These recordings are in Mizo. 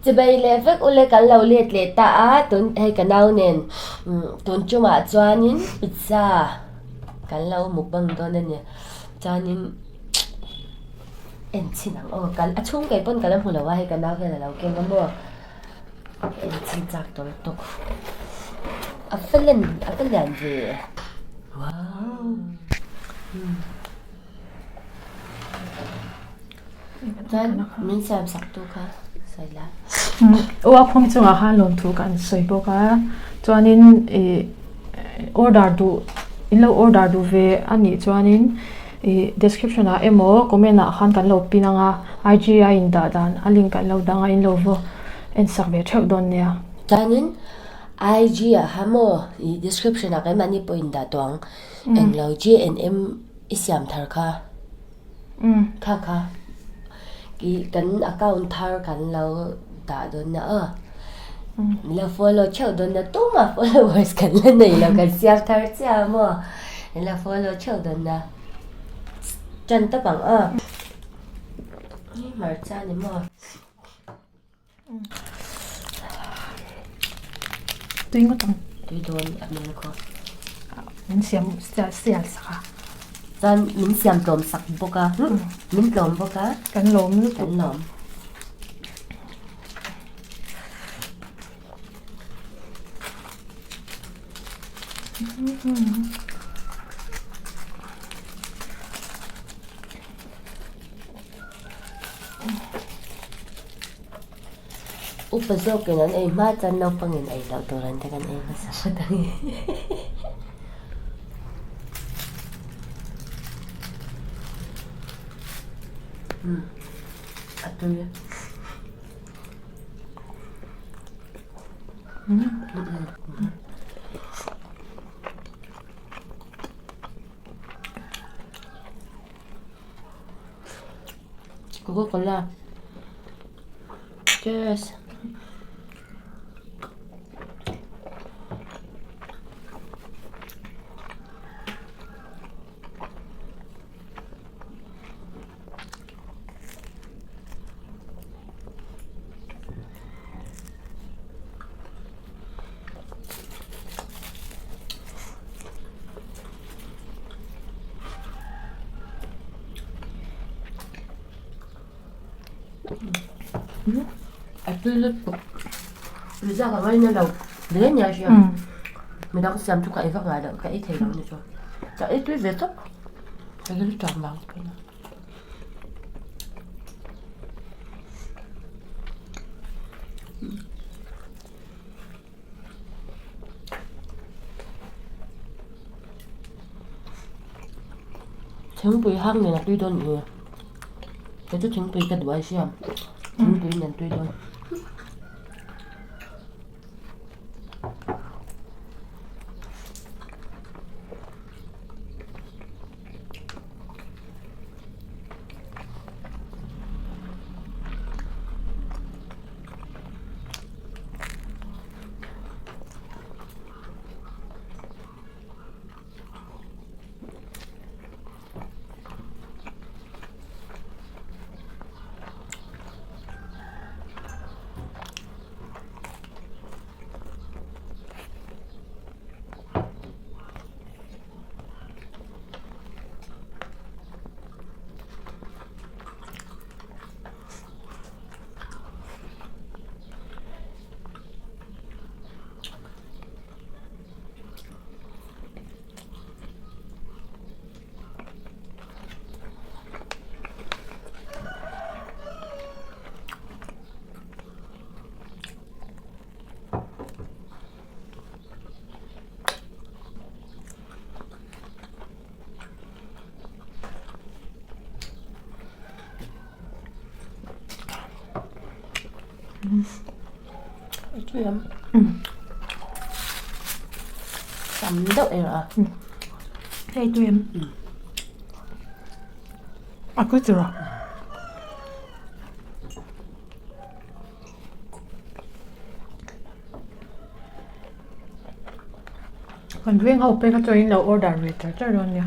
Chibai leh vek ule kan lo let leh ta a, tun hei ka nau nen tun chungah chuanin pizza kan lo mukbang dawn a ni. Chuanin en chhin ang aw, kan a chhung kei pawn ka la hmu lo a, hei ka nau hian a lo keng a maw. En chhin chak tawh lutuk. A va len a va lian ve. Wow. Chuan min siam sak tu kha sawi la. Ua khum chungah khan lawmthu kan sawi bawk a. Chuanin ih order duh in lo order duh ve a nih chuanin ih description ah emaw comment ah khan kan lo pin ang a IG a in dah dan a link kan lo dang a in lo vaw en sak ve theuh dawn nia. Chuanin IG ah khan maw ih description ah keimahni pawh in dah tawh ang englo JNM i siam thar kha. Kha kha ih kan account thar kan lo dah dawn na aw min lo follow theuh dawn na tumah followers kan la nei lo kan siam thar chiah a maw min lo follow theuh dawn na tan tawp ang aw hmarcha ni maw. Tui ngawt ang. Tui dawn a hmel khaw. Min siam sial sak a. Chuan min siam tlawm sak bawk a. Min tlawm bawk a. Kan lawm lutuk. Kan lawm. Upa zawkin an ei hma chuan naupangin ei loh tur an ti kan ei hmasa phawt ang e. Umm a tui. Coca cola cheers. A tui lutuk pizza ka ngaina lo hle nia hria midang siam chu ka ei vak ngai loh ka ei thei lo ni chu ka ei tui ve tawp ka ril ṭam vang te pawh a ni. Thingpui hang nen a tui dawn nia kei chu thingpui ka duh a hria thingpui nen tui dawn. Tam deuh erawh a. Hei tui em? A tui tur a. Kan veng ho pek atangin lo order ve char char dawn nia.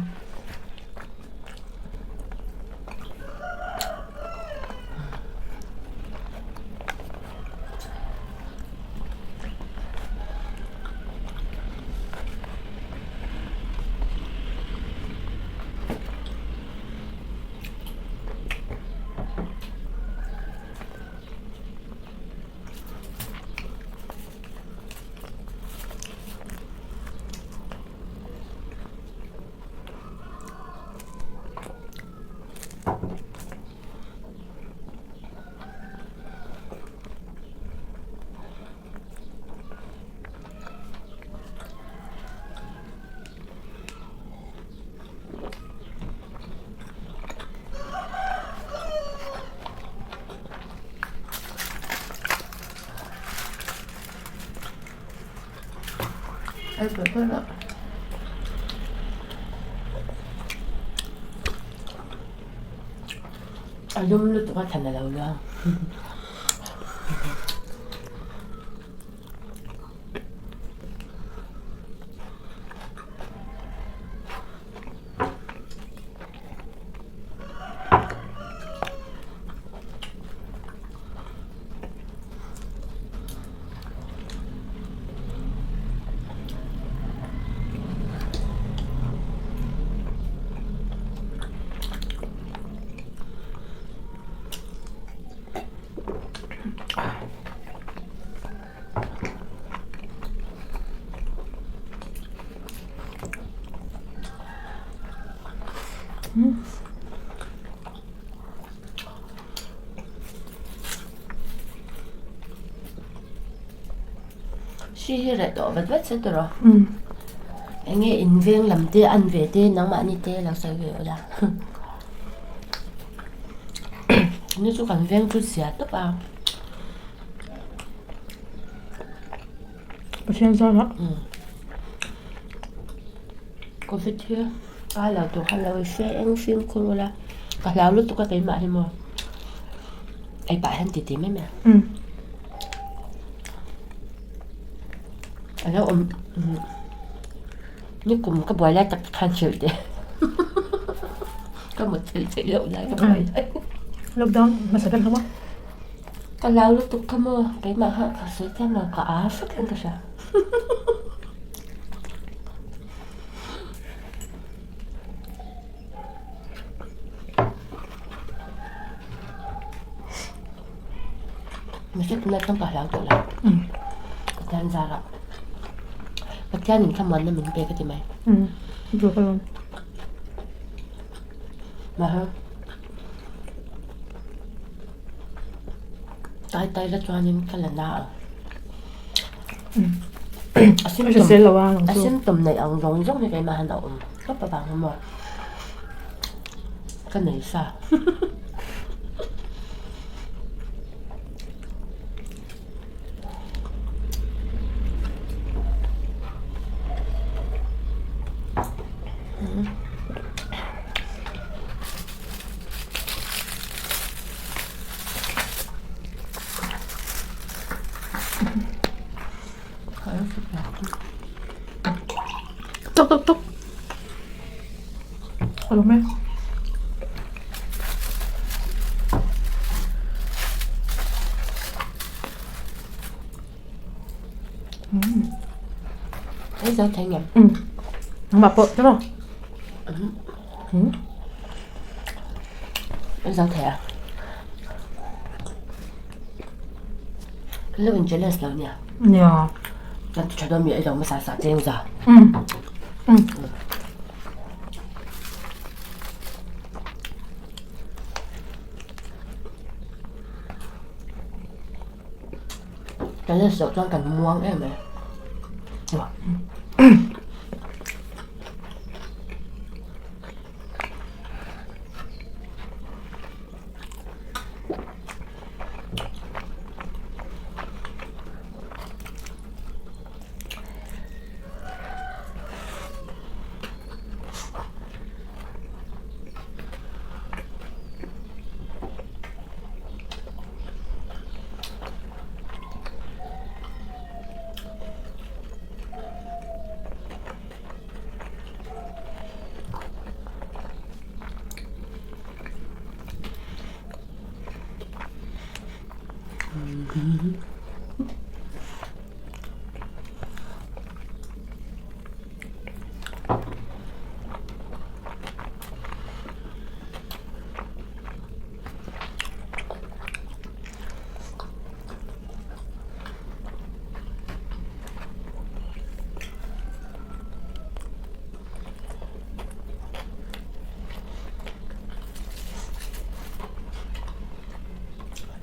Thar bawrh bawrh rawh. A lum lutuk a than a lo luang. Hri hi reh tawh vat vat se tawh rawh. Eng nge in veng lam te an ve te nangmahni te lo sawi ve ula. Ni chu kan veng chu zia tawp a. Pathian zarah. Covid hi a lo tur khan lo i hre eng fimkhur ula ka hlau lutuk a keimah hi maw ei pah hian titi mai mai a. A lo awm nikum ka buai lai tak khan hrilh teh ka mut theih theih loh lai ka buai lai. Lockdown hmasa ber hlawm a. Ka hlau lutuk kha maw keimah kha ka sawi chiang lo ka aa vek in ka hria. Mihring tunah chuan ka hlau tawh lo. Pathian zarah. Pathianin thlamuanna min pek a ti mai. Mahse tai tai la chuanin ka la na ang. A symptom neih ang zawng zawng hi keimah hian a awm tawp avang emaw ka nei sa. Tok tok tok. A lawm e. Ei zo thei ngem. Nangmah pawh tiraw? Ei zo thei a. Lo in jealous lo nia. Nia. Kan ti tha dawn mi ei lo hmasa sa cheng za. Jealous loh chuan kan muang em mai.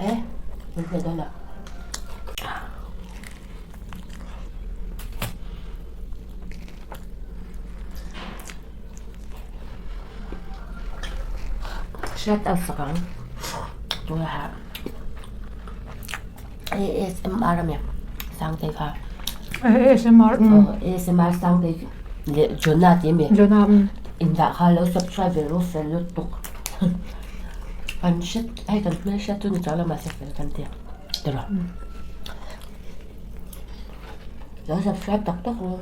E min hne dawn a. Hriat a fak ang tunah ASMR a mi Sangtei kha. ASMR. ASMR Sangtei leh Jonah tih a mi. Jonah. Indah kha lo subscribe ve rawh fel lutuk. Kan hriat hei kan hmel hriat chu ni chang lo mahse fel kan ti ti rawh. Lo subscribe tak tak rawh.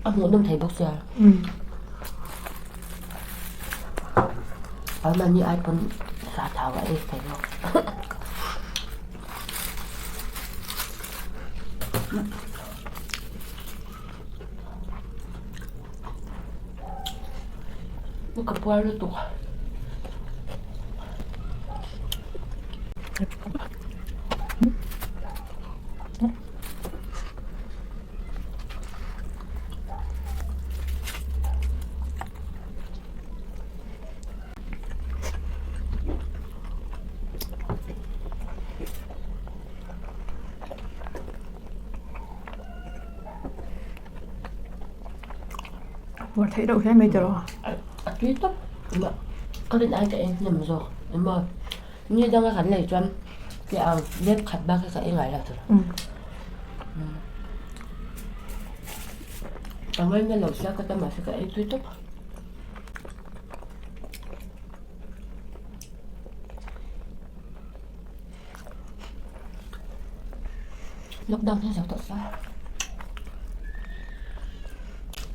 A hmuhnawm thei bawk sia. Anmahni ai pawn sa thau a ei thei bawk. Ka puar lutuk. Puar theih deuh hle mai tiraw. A tui tawp ka rin ai ka en hnem zawk emaw ni danga kan lei chuan teh ang lep khat bak hi ka ei ngai lo tur. Ka ngaina lo sia ka ta mahse ka ei tui tawp. Lockdown hi zo tawh sa.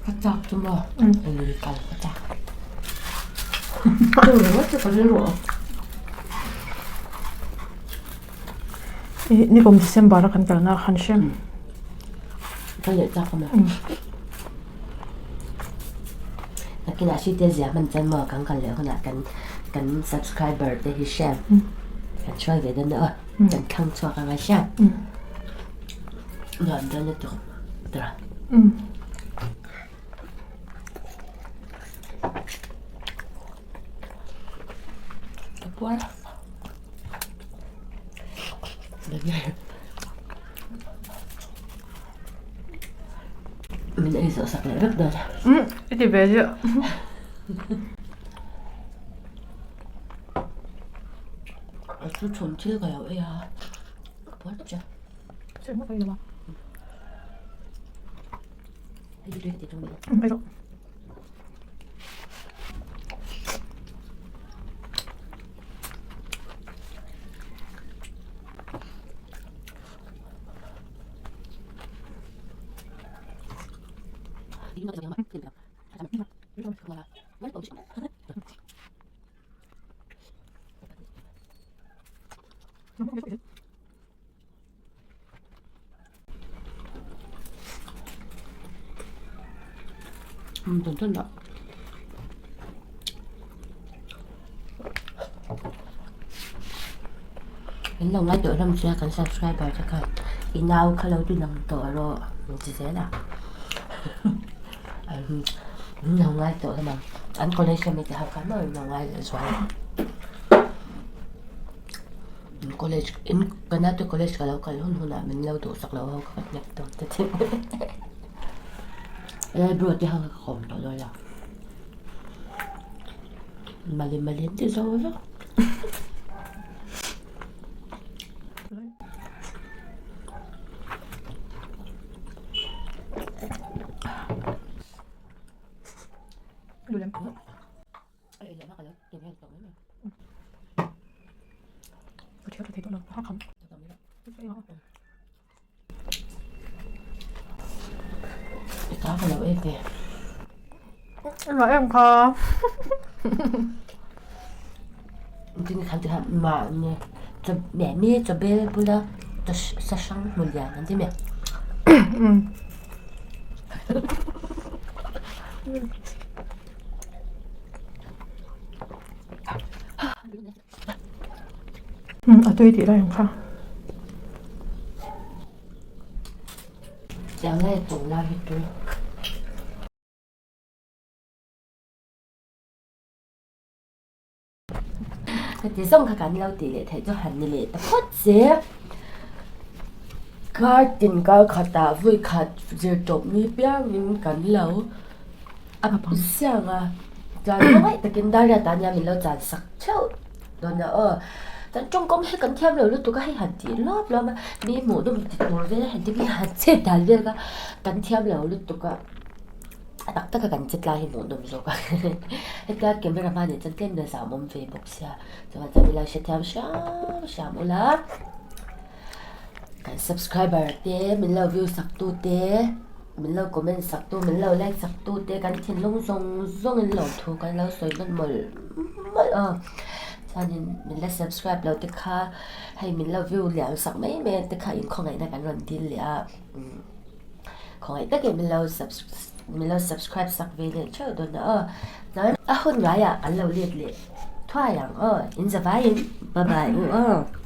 Ka chak chu maw lui kal ka chak. Chu ringawt chu ka rilru a. Nikum December a kan kalna khan hrem. Ka leh chak a maw. Nakinah hri te zia hman chuan maw kan kal leh hunah kan kan subscriber te hi hriat kan hruai ve dawn a aw kan thlang chhuak anga hriat nuam dawn lutuk tura. Ka puar Min ei zawh sak leh vek dawn a. Umm i ti ve ziah. A chu chhun thil ka lo ei a, ka puar tawp che. Chhe hmawk ei lo a. Hei hi tui ka ti ṭung mai. Umm ei rawh. In lo ngaihtuah hlawm che a kan subscriber te khan i nau kha lo ti lang tawh rawh an ti zel a in lo ngaihtuah hlawm ang an college lama te ho khan maw in lo ngai leh zual ang college in ka naute college ka lo kal hun hunah min lo duhsak loh ho kha ka hnek dawn ta che bro te ho kha ka kawm tawh dawn lo mali mali an ti zo vek. Là em kha. Tin khan ti khan ma ne chaw meh mi chaw bel bula chaw sa hrang hmu lian an ti meh. A tui tih lai ang kha. Tiang lai tum lai hi tui. Heti zawng kha kan lo tih leh theih chu han ni leh ta phawt che. Kar tin kar khatah vawi khat zir tawp ni piangin kan lo a siang a. Chuan khawngaih takin Dariat-a nia min lo chan sak theuh dawn a aw. Chuan tawngkawng hi kan thiam lo lutuk a, hei han tih luap luap a, mi hmuh nawm ti tur vel a han ti mi han chet dan vel kha kan thiam lo lutuk a, a tak taka kan che tlai hi hmuh nawm zawk a hetia camera hma nih chuan tlem la zam awm ve bawk sia chuan chuan ila hrethiam hram hram ula kan subscriber te min lo view sak tu te min lo comment sak tu min lo like sak tu te kan thinlung zawng zawng in lawmthu kan lo sawi nawn mawlh mawlh a chuanin min la subscribe lo te kha hei min lo view liam sak mai mai te kha inkhawngaihna kan rawn dil leh a khawngaih takin min lo min lo subscribe sak ve leh theuh dawn a aw chuan a hun ngaiah kan lo let leh thuai ang aw in zavaiin bye bye u aw.